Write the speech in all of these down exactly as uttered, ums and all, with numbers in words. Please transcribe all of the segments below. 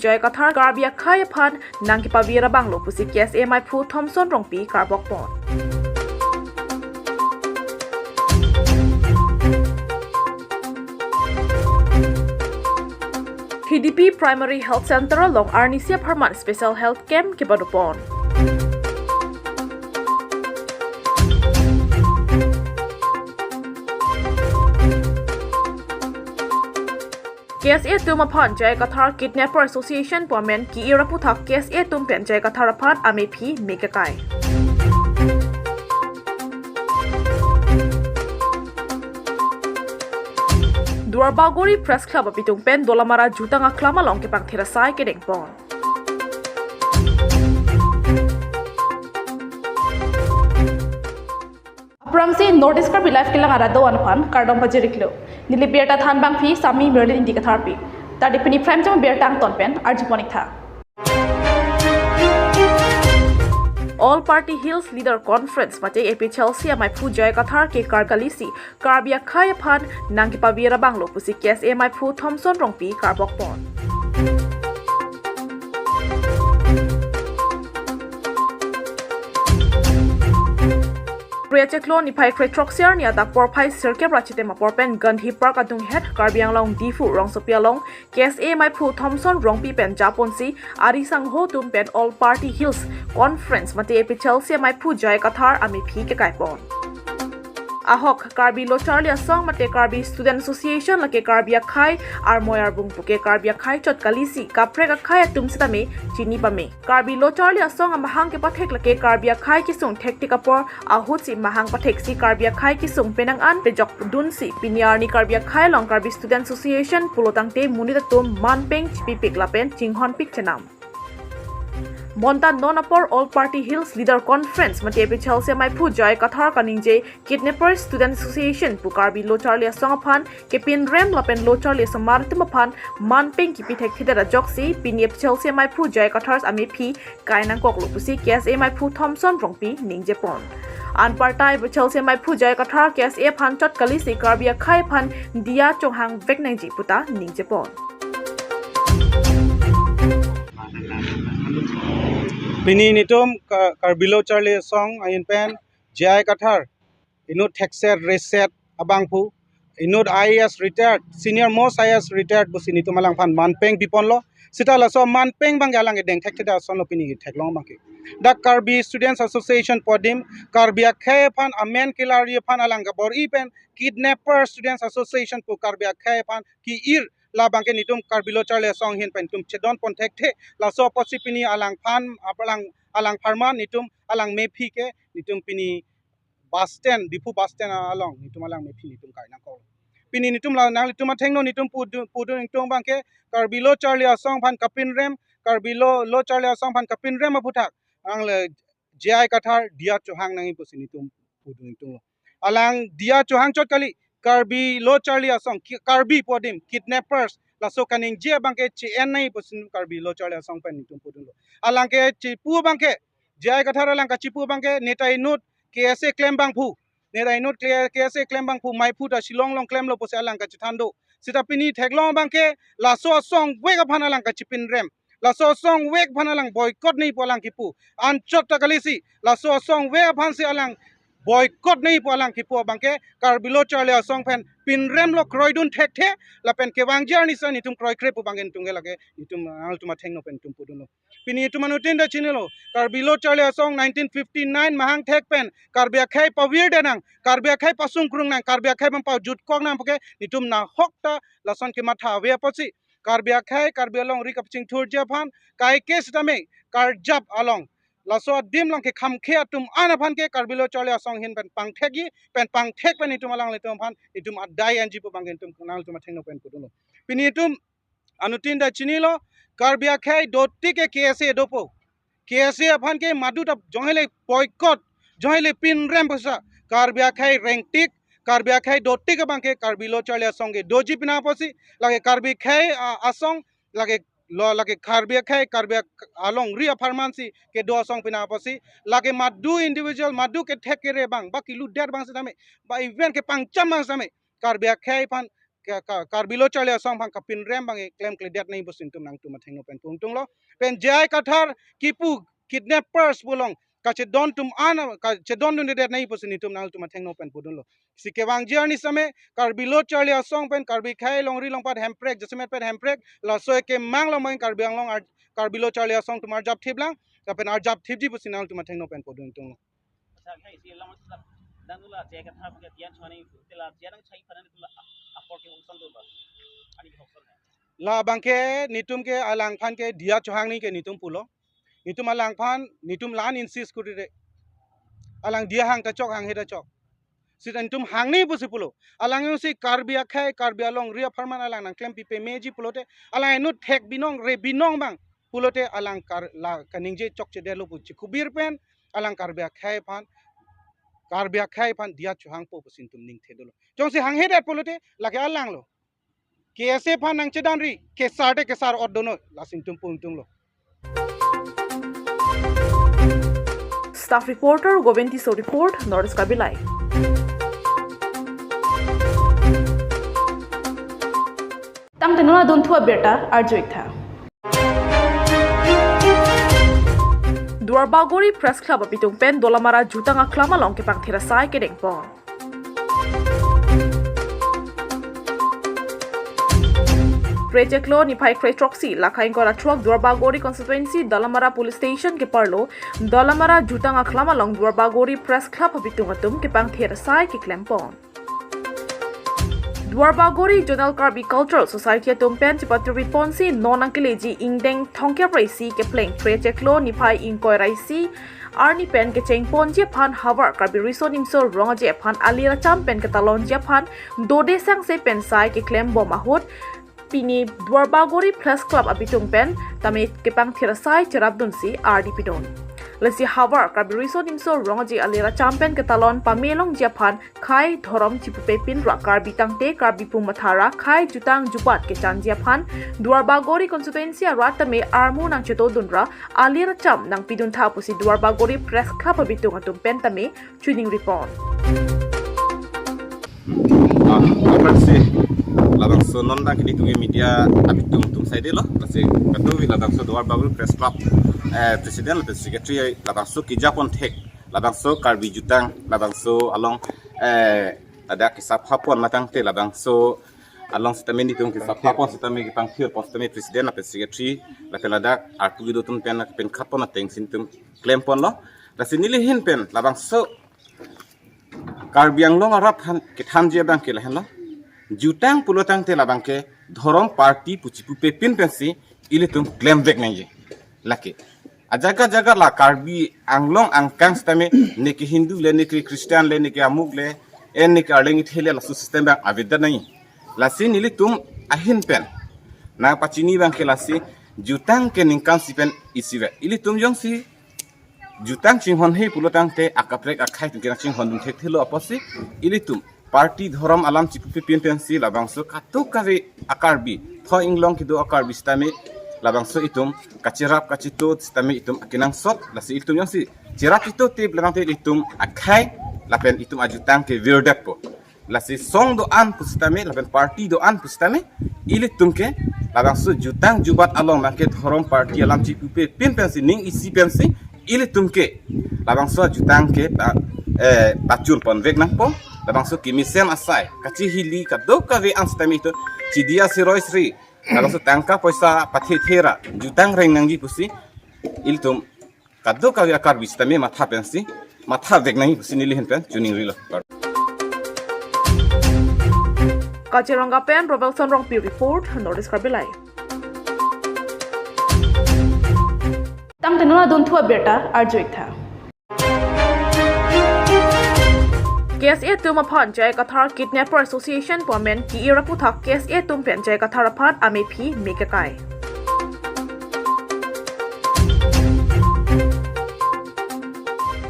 J I Kathar Karbi akhei aphan nangkepavir abang lo pusi K S A maiphu Thomson Rongpi karbok pon. Hidipi Primary Health Center along arnisi apharman special health camp kepado pon. K S A atum aphan J I Kathar Kidnapper Association pu amen ki-ir aputhak K S A atum pen J I Kathar aphan amephi me kekai. Duarbagori Press Club apitung pen Dolamara Jutang Aklam along kepangthir asai kedeng pon. Aphrangsi North East Karbi Live kelang arat do-an aphan kardom pajir-iklo. Neli birta thanbangpi Sami Merlin Ingti Katharpi. Tadi pini Prime Time birta angton pen arjupon-ik tha. All Party Hills Leader Conference mate A P H L C amaiphu J I Kathar ke kar kalisi Karbi akhei aphan nangkepavir abang lo pusi K S A maiphu Thomson Rongpi karbok pon. Kre-chiklo niphai kre-throksi arni adap porphai sirkep ra chitim apor pen Gandhi Park adunghet Karbi Anglong Diphu rongsopi along K S A maiphu Thomson Rongpi pen japonsi ari sangho atum pen All Party Hills Conference mate A P H L C amaiphu J I Kathar amephi kekai pon. Ahok Karbi Lo Charli Asong mate Karbi Student Association lake Karbi akhei armoi arbung puke Karbi akhei chot kalisi kaprek akhei atum sitame chini pame. Karbi Lo Charli Asong amahang kepathek lake Karbi akhei kesung thektik apor ahutsi mahang patheksi Karbi akhei kesung penang an pejokdunsi pini arni Karbi akhei along Karbi Student Association pulo tangte monit atum manpeng chipipik lapen chinghonpik chenam. Bonta non apor All Party Hills Leader Conference mate A P H L C amaiphu J I Kathar kaningje Kidnapper Student Association pu Karbi Lo Charli Asong aphan kepinrem lapen Lo Charli Asomar atum aphan manpeng kipi thekthedet ajoksi pini A P H L C amaiphu J I Kathar amephi kai nangkoklo pusi K S A maiphu Thomson Rongpi ningje pon. Anparta A P H L C amaiphu J I Kathar K S A aphan chot kalisi Karbi akhei aphan diya chohang vek nangji puta ningje pon. Pini netum Ka-, Karbi Lo Charli Asong ahin pen J I Kathar inut thekset reset abangphu, inut I A S retired, senior most I A S retired pusi netum alangphan manpeng piponlo. Sita laso manpeng abangke alang kedeng thekthedet asonlo pini theklong abangke. Dak Karbi Students Association pu adim Karbi akhei aphan amen kelarji aphan alang kabor-i pen Kidnapper Students Association pu Karbi akhei aphan ki-ir labangke netum Karbi Lo Charli Asong ahin pen netum chedon pon thekthe. Laso apotsi pini alangphan alang alang apharman netum alang mephi ke netum pini bus stand, Diphu bus stand along netum alang mephi netum kai nangkok. Pini netum la nanglitum athengno netum pudun pudun ingtung abangke Karbi Lo Charli Asong aphan kapinrem, Karbi Lo Lo Charli Asong aphan kapinrem aputhak nangle J I Kathar diya chohang nangji pusi netum pudun ingtunglo. Alang diya chohang chot kali, Karbi Lo Charli Asong ki-, Karbi pu adim kidnappers laso kaningje abangke che-en nangji pusi Karbi Lo Charli Asong pen netum pudunlo. Alang ke chipu abangke J I Kathar alang kachipu abangke neta inut K S A klem abangphu. Neta inut K-, K S A klem abangphu maiphu ta Shillong along klemlo pusi alang kachethan do. Sita pini theklong abangke laso asong vek aphan alang kachipinrem. Laso asong vek aphan alang boycott nangji pu alang kipu. Anchot ta kalisi laso asong vek aphansi alang boycott nangji pu alang kipu abangke Karbi Lo Charli Asong pen pinremlo kroidun thekthe lapen kevangji arnisi netum kroikre pu abangke netum ke lake netum nanglitum athengno pen netum pudunlo. Pini netum anuttin ta chinilo. Karbi Lo Charli Asong nineteen fifty-nine mahang thek pen Karbi akhei pavirdet nang, Karbi akhei pasungkrung nang, Karbi akhei abang pajutkok nang puke netum nahok ta lason kematha ave apotsi Karbi akhei, Karbi alongri kapachingthurji aphan kaike sitame karjap along laso adim along kekhamkhe atum an aphan ke Karbi Lo Charli Asong ahin pen pangthekji pen pangthek pen netum alanglitum aphan netum adai enji pu abangke netum nanglitum athengno pen pudunlo. Pini netum anuttin ta chinilo, Karbi akhei dotik ke K S A dopo. K S A aphan ke madu ta jonghe le boycott, jonghe le pinrem pusi Karbi akhei rengtik, Karbi akhei dotik abangke Karbi Lo Charli Asong ke doji pina apotsi, lake Karbi akhei, a, asong, lake lo, lake Karbi akhei, Karbi ak-, alongri apharmansi kedo asong pina apotsi, lake madu individual, madu kethek kere abang, ba kiludet abang sitame, ba event kepangcham abang sitame, Karbi akhei aphan ka, ka, Karbi Lo Charli Asong aphan kapinrem abang klemkledet nangji pusi nelitum nangtum athengno pen pu ingtunglo. Pen J I Kathar kipu kidnappers pu along kachedon atum an, kachedondundedet nangji pusi nelitum nangtum athengno pen pudunlo. Si kevangji arni sitame Karbi Lo Charli Asong pen Karbi akhei longri longpat hemprek, jasemet pen hemprek, laso ekemang along abang Karbi Anglong ar-, Karbi Lo Charli Asong atum arjap thip lang, lapen arjap thipji pusi nangtum athengno pen pudun ingtunglo. Sa khai si lang sa dang la J I Kathar ke tian chwani tela tian ang chai panan tula apor ke hokson do ba. Ani hokson. Labang ke nelitum ke alangphan ke diya chohang nangji ke nelitum pulo. Nelitum alangphan, nelitum la-an insist kuri re. Alang diya hang ta chok, hanghe ta chok. Sita nelitum hang nangji pusi pulo. Alang jongsi Karbi akhei, Karbi alongri apharman alang nangklem pipe meji pulote, alang inut thek binong, re binong abang pulote alang kar-, la kaningje chokchedetlo pu chikubir pen alang Karbi akhei aphan, Karbi akhei aphan diya chohangpo pusi nelitum ningthedetlo. Jongsi hanghedet pulote lake alanglo. K S A aphan nangchedanri, kesar te kesar ot dono, lasi nelitum pu ingtunglo. Staff reporter Govind Tisso report, North East Karbi Live. Tangte non adunthu abirta arju-ik tha. Duarbagori Press Club apitung pen Dolamara Jutang Aklam along kepangthir asai kedengpon. Phre chiklo niphai kre throksi, lakha ingkoi ra throk, Duarbagori Constituency, Dolamara Police Station keparlo, Dolamara Jutang Aklam along Duarbagori Press Club apitung atum kepangthir asai keklempon. Duarbagori Zonal Karbi Cultural Society atum pen chepaturi ponsi non nangkeleji ingdeng thomkep ra isi kepleng phre chiklo niphai ingkoi ra isi arni pen kechengponji aphan havar Karbi Riso Nimso Rong Aje aphan alir acham pen ketalonji aphan dode sangse pen sai keklembom ahut pini Duarbagori Press Club apitung pen tame kepangthir asai cherapdunsi ardi pidun. Lasi havar Karbi Riso Nimso Rong Aje alir acham pen ketalon pamelongji aphan khei dhorom chipupepin ra Karbi tangte Karbi pum matha ra khei jutang jubat kechanji aphan Duarbagori Constituency arat tame armu nangchetodun ra alir acham nangpidun tha pusi Duarbagori Press Club apitung atum pen tame choningri pon. Ah, aphrangsi labangso non dang kini tumi media apitung atum saidelo, lasi katuwi labangso Duarbagori Press Club, eh, President lapen Secretary labangso kejapon thek, labangso Karbi jutang, labangso along, eh, ada kesaphapon matangte labangso along sitame nelitum kesaphapon sitame kepangthirpon sitame President lapen Secretary lapen ladak arpu kedo atum pen pen khatpon atengsi nelitum klemponlo. Lasi neli ahin pen labangso Karbi Anglong arat aphan kethanji abang ke lahenlo. Jutang pulo tangte labang ke dhorom party pu chipupepin pensi ilitum klemvek nangji. Lake ajaga jaga la Karbi Anglong angkang sitame neke Hindu le, neke Christian le, neke amuk le, en neke arleng ithe le, laso system abang avedet nangji. Lasi nelitum ahin pen nangpachini abang ke lasi jutang ke ningkan isi pen isivek. Ilitum jongsi jutang chinghonhe pulo tangte akaprek akhei atum ke nangchinghondun thekthelo apotsi ilitum party dhorom alam chipupepin pensi labangso kadokave a-Karbi, tho inglong kedo a-Karbi sitame labangso itum kacherap kacheto sitame itum akenangsot, lasi itum jongsi cherap cheto te pulo tangte itum akhei lapen itum ajutang ke virdetpo. Lasi song do-an pusitame lapen party do-an pusitame ilitum ke labangso jutang jubat along abang ke dhorom party alam chipupepin pensi ning isi pensi ilitum ke labangso jutang ke pa, eh, pachunponvek nangpo. Labangso kemesen asai kachihili kadokave an sitame itum chidiya siroi sri labangso tangka poisa pathethe ra jutang reng nangji pusi ilitum kadokave a-Karbi sitame matha pensi mathavek nangji pusi neli ahin pen choningrilo. Kachiranga pen Robelson Rongpi report, North East Karbi Live. Tangte non adunthu abirta arju-ik tha. K S A atum aphan J I Kathar Kidnapper Association pu amen ke-ir aputhak K S A atum pen J I Kathar aphan amephi me kekai.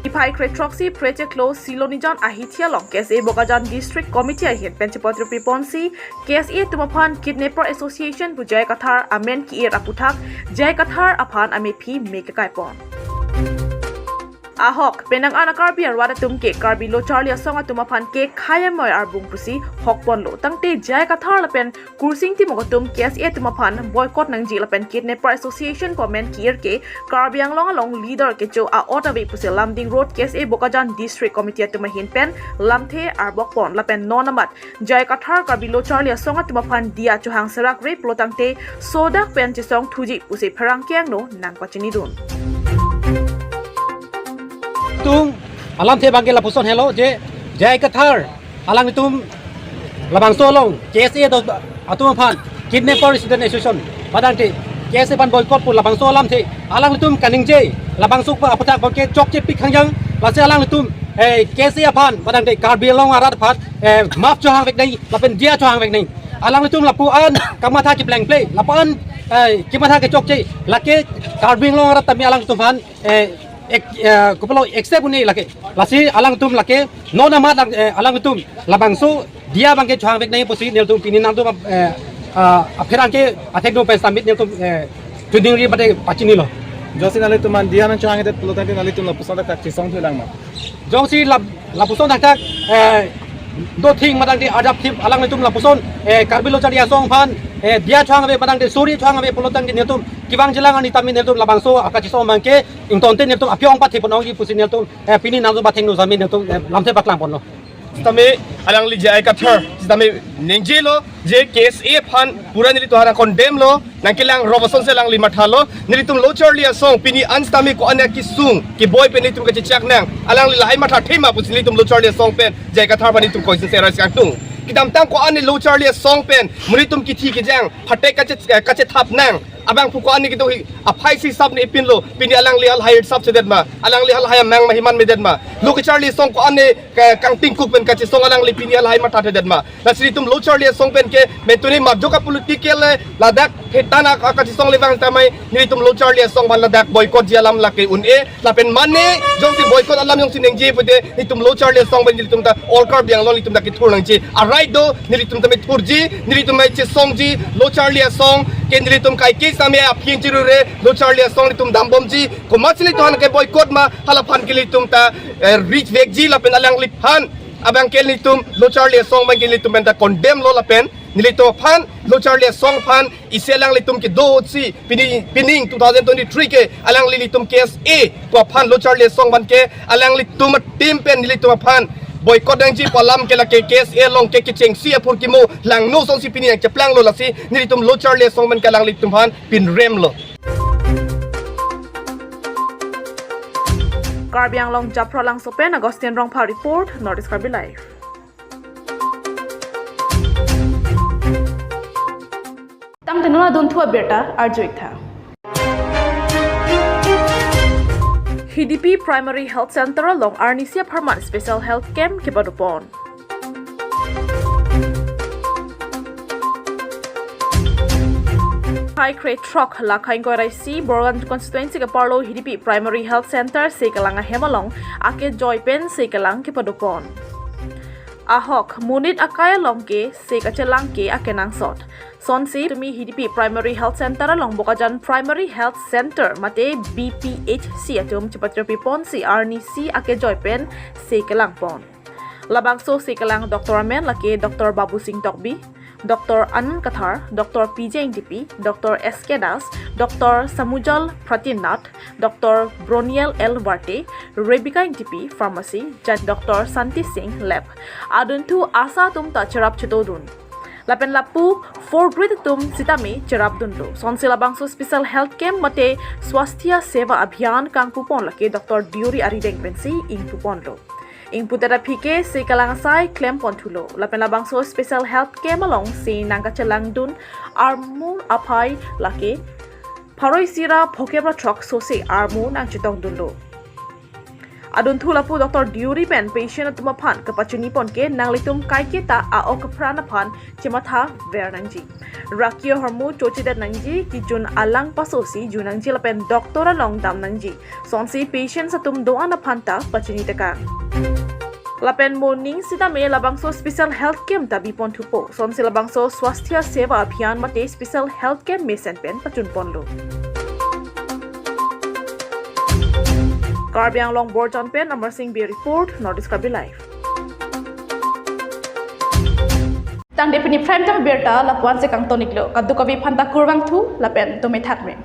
Niphai kre throksi, phre chiklo Silonijan ahithi along K S A Bokajan District Committee ahin pen chepaturi ponsi K S A atum aphan Kidnapper Association pu J I Kathar amen ke-ir aputhak J I Kathar aphan amephi me kekaipon. Ahok, penang an a-Karbi arat atum ke Karbi Lo Charli Asong atum aphan ke khei amoi arbung pusi hokponlo. Tangte J I Kathar lapen Kursing Timung atum K S A atum aphan boycott nangji lapen Kidnapper Association pu amen ki-ir ke Karbi Anglong along leader kecho a-ot ave pusi Lumding Road K S A Bokajan District Committee atum ahin pen lamthe arbokpon lapen non amat J I Kathar Karbi Lo Charli Asong atum aphan diya chohang serak re pulotangte sodak pen chesong thuji pusi pherangke angno nangpachinidun. Tung alamthe abangke lapuson helo je J I Kathar alanglitum labangso along K S A do atum aphan Kidnapper Student Association padangte K S A aphan boycott pu labangso alamthe alanglitum kaningje labangso aphuthak abangke chokche pik hangjang lasi alanglitum eh, K S A aphan padangte Karbi Anglong arat aphan eh, map chohang vek nai lapen diya chohang vek nai. Alanglitum lapu an kamatha kiplengple lapu an eh, kimatha kechokche lake Karbi Anglong arat tame alanglitum aphan eh, ek, eh, kopilo accept un-e lake. Lasi alangtum lake non amat lang, eh, alangtum labangso diya abangke chohang vek nai pusi nelitum pini nangtum eh, ah, apherangke athengno pen samit nelitum eh, choningri bade pachinilo. Jongsi nanglitum aphan diya nangchohangdet pulotangte nanglitum lapuson thakthak chesong thulang ma? Jongsi lap, lapuson thakthak eh, dothing madangte adap thip alanglitum lapuson eh, Karbi Lo Charli Asong aphan eh, diya chohang ave madangte suri chohang ave pulotangte nelitum kevang jilang ani tame nelitum labangso akachesong abangke ingtonte nelitum aphi-ong pathiponji pusi nelitum eh, pini nangtum athengno samit nelitum eh, lamthe paklangponlo. Sitame alangli J I Kathar sitame ningjelo je K S A aphan pura nelitum aphan condemn lo, nangkelang Robertson si alangli mathalo, nelitum Lo Charli Asong pini an sitame ko-an akesung keboi pen nelitum kachechak nang, alangli lahai mathathe ma pusi nelitum Lo Charli Asong pen J I Kathar aphan nelitum question se arise kangtung. Kedamtang ko-an Lo Charli Asong pen monit atum kithi kejang phatek kache, eh, kachethap nang abangphu ko-an kedo hi aphai si sap ne pinlo, pini alangli halahai sap sedet ma, alangli halahai amang mahiman medet ma, Lo Charli Asong ko-an ke kangtingkuk pen kachesong alangli pini halahai mathathedet ma. Lasi nelitum Lo Charli Asong pen ke mentuni majok a-political eh, ladak hetan a, a, kachesong le vang tamai nelitum Lo Charli Asong aphan ladak boycott ji alam lake un-e lapen mane jongsi boycott alam jongsi ningje pute nelitum Lo Charli Asong pen nelitum ta All Karbi Anglong nelitum ta kethur nangji. Arai do nelitum tame thurji, nelitum mai chesongji, Lo Charli Asong ke nelitum kaike sitame aphin chirure, Lo Charli Asong nelitum dambomji, komatsi nelitum aphan ke boycott ma, halaphan ke nelitum ta eh, reach vekji lapen alangliphan abangke nelitum Lo Charli Asong abangke nelitum pen ta condemn lo lapen nelitum aphan Lo Charli Asong aphan isi alanglitum kedo si pini pining two thousand twenty-three ke alangli nelitum K S A pu aphan Lo Charli Asong abangke alanglitum a-team pen nelitum aphan boycott nangji pu alam ke lake K S A along ke kechengsi aphurkimo langno asonsi pini nangcheplanglo lasi nelitum Lo Charli Asong abangke alanglitum aphan pinremlo. Karbi Anglong Japralangso pen Augustine Rongphar report, North East Karbi Live. Tangte non adunthu abirta arju-ik tha. Hidipi Primary Health Center along arnisi apharman special health camp kepadopon. Phai krethrok lakhai ingkoi ra isi Borganj constituency ke-arlo Hidipi Primary Health Center sekelang ahem along akejoi pen sekelang kepadopon. Ahok, monit akai along ke se kachelang ke akenangsot. Sonsi tumi Hidipi Primary Health Center along Bokajan Primary Health Center mate B P H C atum chepatrepiponsi arnisi akejoi pen sekelangpon. Labangso sekelang doctor amen lake Doctor Babu Singh Tokbi, Doctor Anand Kathar, Doctor P J Ingtipi, Doctor S K Das, Doctor Samujal Pratimnath, Doctor Broniel L Warte, Rebecca Ingtipi, Pharmacy, jan Doctor Santi Singh, Lab. Adunthu ASHA atum ta cherap chetodun. Lapen lapu fourth grade atum sitame cherapdunlo. Sonsi labangso special health camp mate Swasthya Seva Abhiyan kangpupon lake Doctor Deuri arideng pensi ingpuponlo. Ingpudet aphi ke sekelang asai klemponthulo. Lapen labangso special health camp alongsi nangkachelangdun armu aphai lake pharo isi ra phokep ra throk sose armu nangchetongdunlo. Adunthu lapu Doctor Deuri pen patient atum aphan kapachinipon ke nanglitum kaiketa a-ok apran aphan chematha ver nangji. Rakio ahormu chochedet nangji, kejun alang pasosi jun nangji lapen doctor along dam nangji. Sonsi patients atum do-an aphan ta pachini tekang. Lapen moning sitame labangso special health camp ta biponthupo. Sonsi labangso Swasthya Seva Abhiyan mate special health camp mesen pen pachunponlo. Karbi Anglong Borjan pen Amar Singh Bey report, North East Karbi Live. Tangte pini Prime Time birta lapu-an si kangton-iklo, kadokave aphanta kurvangthu lapen dome thakme.